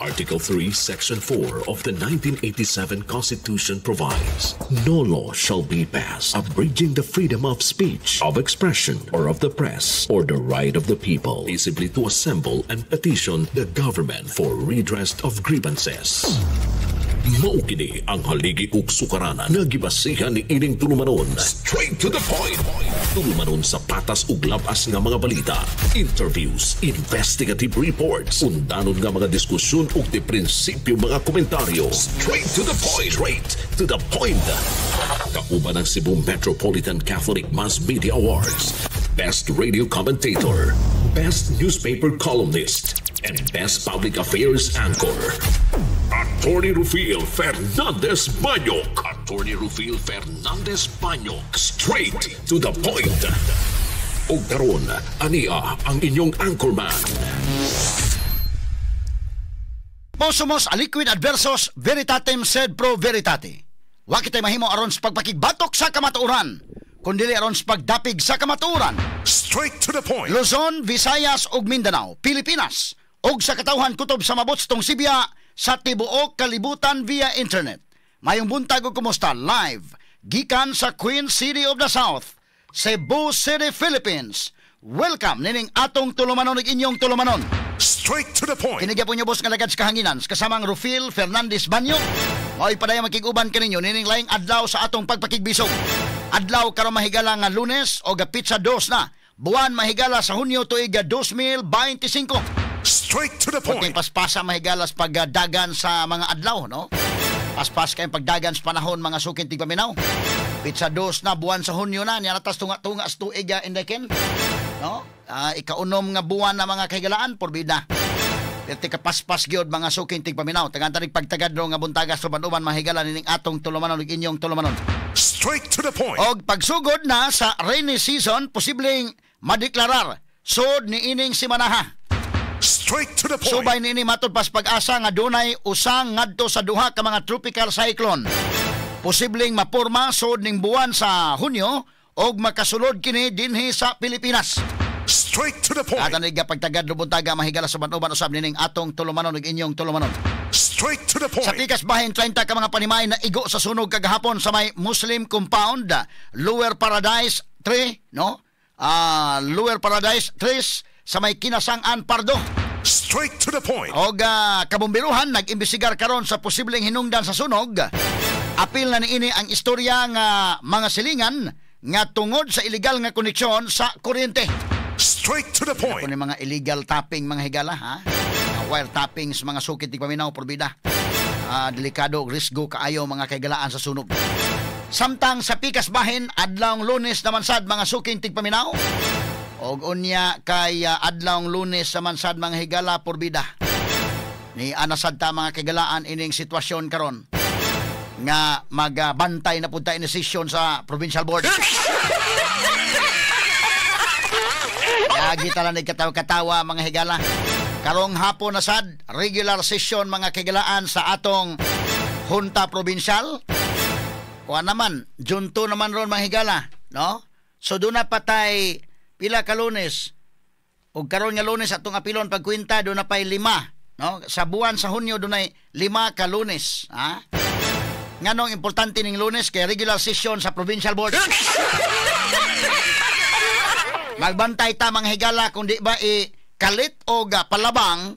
Article 3, Section 4 of the 1987 Constitution provides, "No law shall be passed abridging the freedom of speech, of expression, or of the press, or the right of the people peaceably to assemble and petition the government for redress of grievances." Mao kini ang haligi ug sukaranan nga gibasihan ni ining tulumanon. Straight to the point. Tulumanon sa patas ug labas nga mga balita, interviews, investigative reports, undanon nga mga diskusyon ug de prinsipyo mga komentaryo. Straight to the point. Straight to the point. Kauban ang Cebu Metropolitan Catholic Mass Media Awards, Best Radio Commentator, Best Newspaper Columnist, and Best Public Affairs Anchor. Attorney Rufil Fernandez Banyok. Attorney Rufil Fernandez Banyok. Straight to the point. Og karon, ania ang inyong anchorman. Possumus aliquid adversos veritatem sed pro veritate. Wa kitay mahimo aron sa pagpakigbatok sa kamatuoran, kundi aron sa pagdapig sa kamatuoran. Straight to the point. Luzon, Visayas ug Mindanao, Pilipinas ug sa katawhan kutob sa mabot tong Sibya sa tibuok kalibutan via internet. Mayong buntag ug kumusta live gikan sa Queen City of the South, Cebu City, Philippines. Welcome nining atong tulumanon ug inyong tulumanon. Straight to the point. Kini gyapon niyo boss nga lagad sa kahanginan kasamang Rufil Fernandez Banyo. Mao'y padayong makig-uban kaninyo nining laing adlaw sa atong pagpakigbisog. Adlaw karon mahigala nga Lunes o petsa 2 na. Buwan mahigala sa Hunyo tuig 2025. Straight to the Punting point. Paspasa mahigala sa pagdagan sa mga adlaw, no? Paspas kayong pagdagan sa panahon, mga sukin tigpaminaw. Petsa 2 na buwan sa Hunyo na niya natas tunga-tunga sa tuig indeken. No? Ikaunom nga buwan na mga kahigalaan porbida. Perti kapaspas gyud mga suking tigpaminaw. Tagan tanig pagtagad ro nga buntagas uban-uban mahigala nining atong tulumanon ug inyong tulumanon. Straight to the point. Og pagsugod na sa rainy season, posibleng madeklarar sod ni ining simanaha. Straight to the point. Subay niini matud pas Pag-asa nga dunay usang ngadto sa duha ka mga tropical cyclone. Posibleng maporma sod ning buwan sa Hunyo og makasulod kini dinhi sa Pilipinas. Straight to the point. At ang pagtagad buntaga mahigala sa uban usab nining atong tulumanon ug inyong tulumanon. Straight to the Sa point. tikas bahin, 30 ka mga panimay na igo sa sunog kagahapon sa may Muslim Compound, Lower Paradise 3, no? Lower Paradise 3 sa may Kinasangan Pardo. Straight to the point. Og kabomberuhan nag-imbestigar karon sa posibleng hinungdan sa sunog. Apil na niini ang istorya nga mga silingan nga tungod sa illegal nga koneksyon sa kuryente. Straight to the point. Kung mga illegal tapping mga higala ha, mga wire tapping sa mga sukit tigpaminaw porbida. Delikado og risgo kaayo mga kaigalaan sa sunog. Samtang sa pikas bahin, adlawng Lunes naman sad mga suking tigpaminaw. Og unya kay adlawng Lunes naman sad mga higala porbida. Ni anasad ta mga kaigalaan ining sitwasyon karon nga magbantay na punta ini session sa provincial board. Lagi tala nagkatawa-katawa mga higala. Karong hapon na sad, regular session mga kahigalaan sa atong Junta Provincial. Kuha naman, June 2 naman ron mga higala, no? So doon na patay pila ka Lunes. Og karon nga Lunes atong apilon pagkwenta doon na pay 5, no? Sa buwan sa Hunyo doon ay 5 ka Lunes, ha? Nganong importante ning Lunes kay regular session sa provincial board. Magbantay ta mga higala kung di ba i-kalit o palabang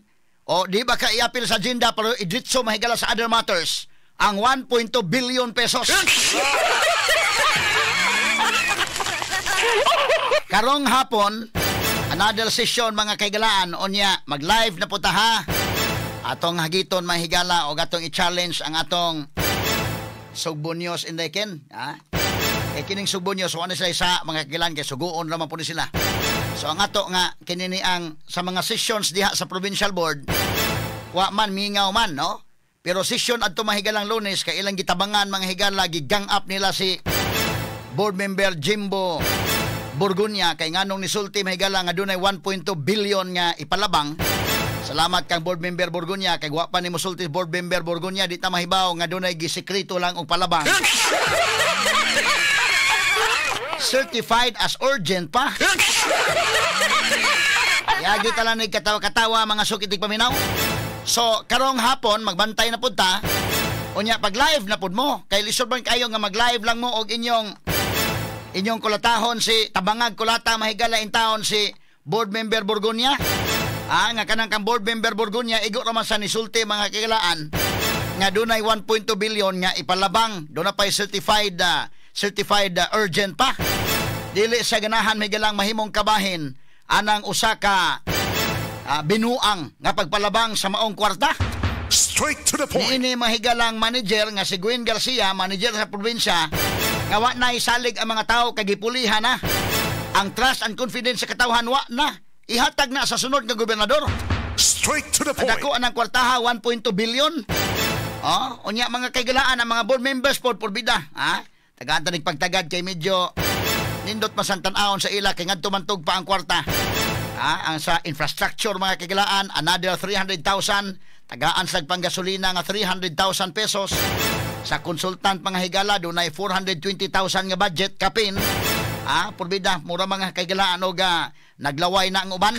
o di ba ka iapil sa agenda pero idritso mahigala sa other matters ang 1.2 billion pesos. Karong hapon, another session mga kahigalaan, onya mag-live na po ta ha. Atong hagiton mga higala o atong i-challenge ang atong Sugbo News in the ken, ha? Kining Sugbo News, wala sila isa mga kagilan kay suguon naman po ni sila. So ang ato nga kini ni ang sa mga sessions diha sa provincial board, wa man mingaw man, no? Pero session adto mahigalang Lunes kay ilang gitabangan mga higala, gigang up nila si board member Jimbo Borgonya kay nganong nisulti mahigala nga dunay 1.2 billion nga ipalabang. Salamat kang board member Borgonya kay wa pa ni mosulti board member Borgonya di ta mahibaw nga dunay gisekreto lang og palabang. Certified as urgent pa. Yagi tala ni katawa-katawa mga sukitig paminaw. So karong hapon magbantay na pud ta. Unya pag live na pud mo kay lisod man kayo nga mag-live lang mo og inyong inyong kulatahon si tabangag kulata mahigala in town si board member Borgonia. Ah, nga kanang kang board member Borgonia igo ra man sa nisulti mga kahigalaan nga dunay 1.2 billion nga ipalabang, doon na pa'y certified certified urgent pa. Dili sa ganahan may galang mahimong kabahin anang usa ka binuang nga pagpalabang sa maong kwarta. Straight to the point. Niini mahigalang manager nga si Gwen Garcia, manager sa probinsya, nga wa na isalig ang mga tao kay gipulihan na. Ang trust and confidence sa katawhan wa na. Ihatag na sa sunod nga gobernador. Straight to the point. Dako anang kwartaha, 1.2 billion. Oh, unya mga kaigalaan ang mga board members pod porbida, ha? Tagaan ta pagtagad kay medyo nindot masantan-aon sa ila kay ngadto man pa ang kwarta. Ha? Ang sa infrastructure mga kaigalaan, another 300,000, tagaan sa panggasolina nga 300,000 pesos. Sa consultant mga higala dunay 420,000 nga budget kapin. Ha, porbida mura mga kaigalaan og naglaway na ang uban.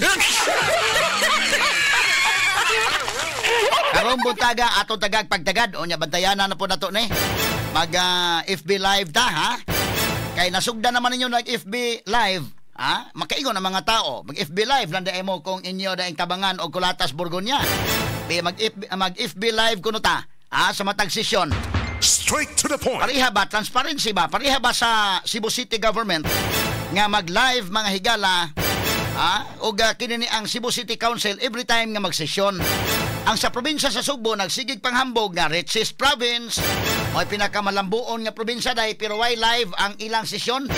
Karong buntaga ato tagag pagtagad unya bantayanan na po nato ni. Mag FB live ta ha. Kay nasugdan naman ninyo nag FB live, ha? Makaingon ang mga tao, mag FB live lang daay mo kung inyo daing tabangan og kulatas Borgonia. Be mag FB live kuno ta, ha, sa matag sesyon. Straight to the point. Pareha ba transparency ba? Pareha ba sa Cebu City Government nga mag-live mga higala, ha? Og kini ni ang Cebu City Council every time nga magsesyon. Ang sa probinsya sa Sugbo nagsigig panghambog nga richest province, may pinakamalambuon nga probinsya dai pero why live ang ilang sesyon?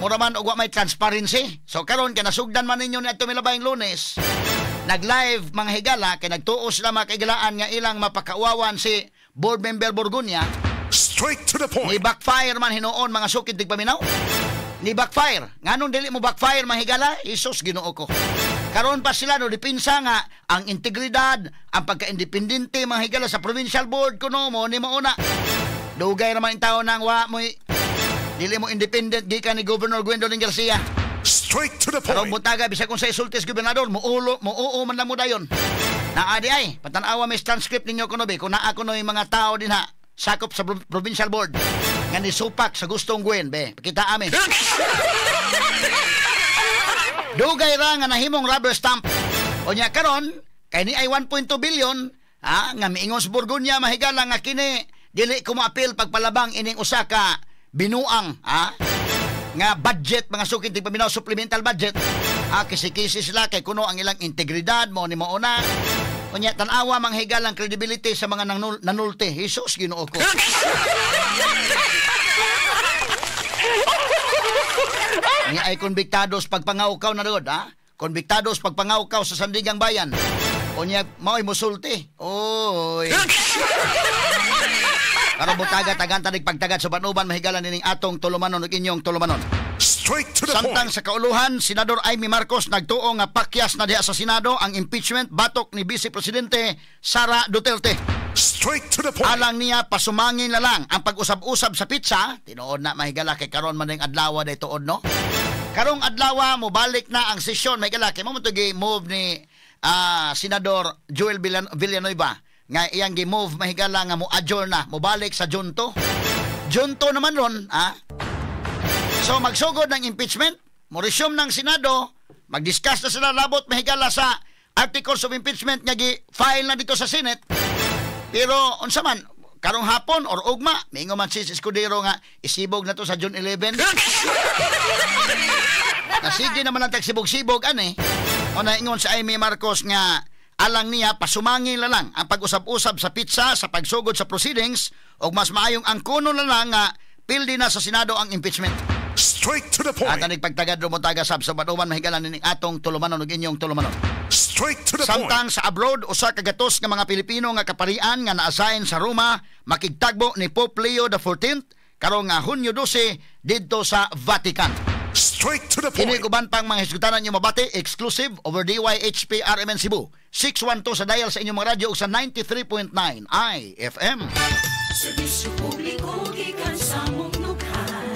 Mura man og wa may transparency. So karon kay nasugdan man ninyo niadto milabayng Lunes. Nag-live mga higala kay nagtuo sila mga kahigalaan nga ilang mapakauwawan si board member Borgonia. Straight to the point. Ni backfire man hinuon mga sukid tigpaminaw. Ni backfire. Nganong dili mo backfire mga higala? Isus Ginoo ko. Karon pa sila no dipinsa nga ang integridad, ang pagka-independente mga higala sa provincial board kuno mo ni mauna. Dugay ra man tawo nang wa mo dili mo independent gikan ni Governor Gwendolyn Garcia. Straight to the point. Karong buntaga bisag kung sa isultis gobernador muulo muuo man lang mo dayon. Naa di ay patan-awa may transcript ninyo kuno be kung naa kuno yung mga tao dinha sakop sa provincial board nga nisupak sa gustong Gwen be. Pakita amin. Dugay ra nga nahimong rubber stamp. Unya karon kay ni ay 1.2 billion, ha, nga miingon sa Borgonia mahigala nga kini dili ko moapil pagpalabang ining usa ka binuang, ha, nga budget mga sukid tigpaminaw supplemental budget. Ha, kisi-kisi sila kay kuno ang ilang integridad mo ni mauna. Unya tan-awa manghigal ang credibility sa mga nanulte. Jesus Ginoo ko. Ni ay konbiktados pagpangawkaw na doon, ha? Konbiktados pagpangawkaw sa Sandigang Bayan. Unya mao'y musulti. Oy. Karong buntaga tagan tanig pagtagad sa uban mahigalan nining atong tulumanon ug inyong tulumanon. Straight to the Samtang point. Sa kauluhan, Senador Amy Marcos nagtuo nga pakyas na diha sa Senado ang impeachment batok ni Vice Presidente Sara Duterte. Straight to the point. Alang niya pasumangin na lang ang pag-usab-usab sa pizza. Tinuod na mahigala kay karon man ning adlaw day tuod no. Karong adlaw mobalik na ang sesyon mahigala kay mo to gi-move ni Senador Joel Villanueva nga iyang gi-move mahigala nga mo adjourn na mobalik sa June 2. June 2 naman ron, ha? So magsugod ng impeachment, mo-resume ng Senado, mag-discuss na sila labot mahigala sa articles of impeachment nga gi-file na dito sa Senate. Pero unsa man karong hapon or ugma, miingon man si Escudero nga isibog na to sa June 11. Nasige naman ang tagsibog-sibog ani. O naingon sa Amy Marcos nga alang niya pasumangin na lang ang pag-usab-usab sa pizza sa pagsugod sa proceedings og mas maayong ang kuno na lang nga pildi na sa Senado ang impeachment. Straight to the point. At anig pagtagad rumuntaga sab sa baduman mahigala nining atong tulumanon ug inyong tulumanon. Straight to the point. Samtang sa abroad, usa ka gatos nga mga Pilipino nga kaparian nga na-assign sa Roma makigtagbo ni Pope Leo XIV karong nga Hunyo 12 didto sa Vatican. Straight to the point. Kini uban pang mga hisgutanan nyo mabati exclusive over DYHP RMN Cebu 612 sa dial sa inyong mga radyo ug sa 93.9 IFM. Serbisyo publiko gikan sa mong dughan.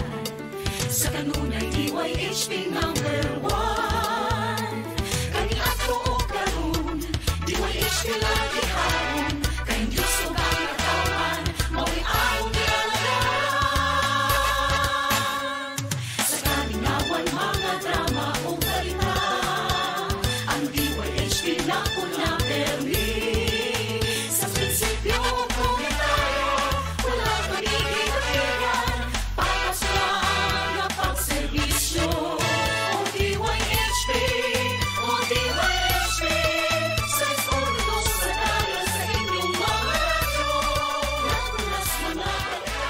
Sa kanunay DYHP number 1. Kani ato og karon, DYHP lang.